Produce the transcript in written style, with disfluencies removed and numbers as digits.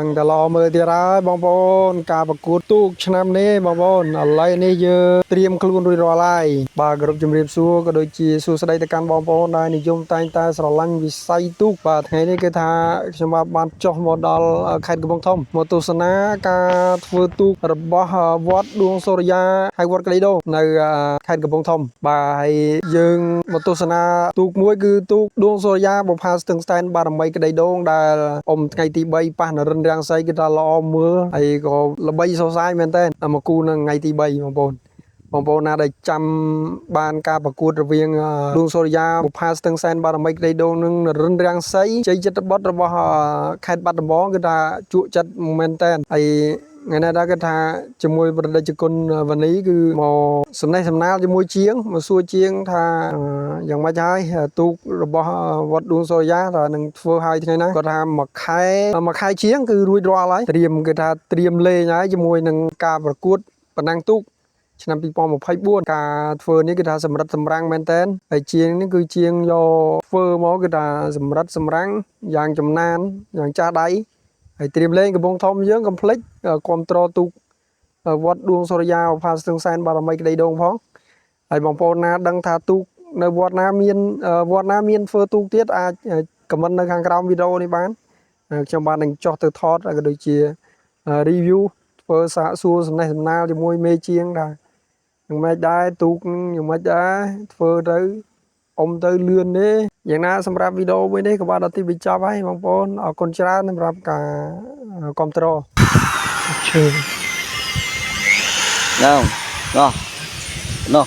ឹងតែល្អមើលទៀតហើយបងប្អូនការប្រកួតទូកឆ្នាំនេះបងប្អូនឥឡូវនេះយើងត្រៀមខ្លួនរួចរាល់ហើយបាទគោរពជំរាបសួរក៏ដូចជាសួស្តីទៅកាន់បងប្អូនដែលនិយមតែងតែស្រឡាញ់វិស័យទូកបាទថ្ងៃនេះគឺថាខ្ញុំបាទបានចុះមកដល់ខេត្តកំពង់ធំមកទស្សនាការធ្វើទូករបស់វត្តដួងសូរិយាហៅវត្តក្ដីដូងនៅខេត្តកំពង់ធំបាទហើយយើងមកទស្សនាទូកមួយគឺទូកដួងសូរិយាបុប្ផាស្ទឹងស្តែនបារមីក្ដីដូងដែលអ៊ំថ្ងៃទី3ប៉ះនរិនរាំងសីគឺថាល្អមើលហើយក៏ល្បីសរសៃមែនតើមកគូនឹងថ្ងៃទី3បងប្អូនបងប្អូនណាដែលចាំបានការប្រកួតរវាងដួងសូរិយាបុប្ផាស្ទឹងសែនបារមីក្ដីដូងនិងនរិនរាំងសីជ័យចិត្តបុត្ររបស់ខេត្តបាត់ដំបងគឺថាជក់ចិត្តមែនតើហើយថ្ងៃនេះដែរគឺថាជាមួយប្រតិជនវនីគឺមកសំណេះសំណាលជាមួយជាងមកសួរជាងថាយ៉ាងម៉េចហើយទូករបស់វត្តដួងសូរិយាថានឹងធ្វើឲ្យថ្ងៃណាគាត់ថាមួយខែមួយខែជាងគឺរួចរាល់ហើយត្រៀមគឺថាត្រៀមលេងហើយជាមួយនឹងការប្រកួតប៉ុណ្ណឹងទូកឆ្នាំ2024ការធ្វើនេះគឺថាសម្រិតសម្រាំងមែនតើហើយជាងនេះគឺជាងយកធ្វើមកគឺថាសម្រិតសម្រាំងយ៉ាងចំណានយ៉ាងចាស់ដៃហើយត្រៀមលេងកំពង់ធំយើងកុំភ្លេចគ្រប់ត្រទូកវត្តដួងសូរិយាឧផាស្ទឹងសែនបារមីក្ដីដូងផងហើយបងប្អូនណាដឹងថាទូកនៅវត្តណាមានវត្តណាមានធ្វើទូកទៀតអាច comment នៅខាងក្រោមវីដេអូនេះបានខ្ញុំបាទនឹងចុះទៅថតក៏ដូចជា review ធ្វើសាកសួរសំណេះសំណាលជាមួយមេជាងដែរយ៉ាងម៉េចដែរទូកយ៉ាងម៉េចដែរធ្វើទៅអុំទៅលឿនទេយ៉ាងណាសម្រាប់វីដេអូមួយនេះក៏បានដល់ទីបញ្ចប់ហើយបងប្អូនអរគុណច្រើនសម្រាប់ការគ្រប់គ្រងឈើ Đâu? Đó. Đó.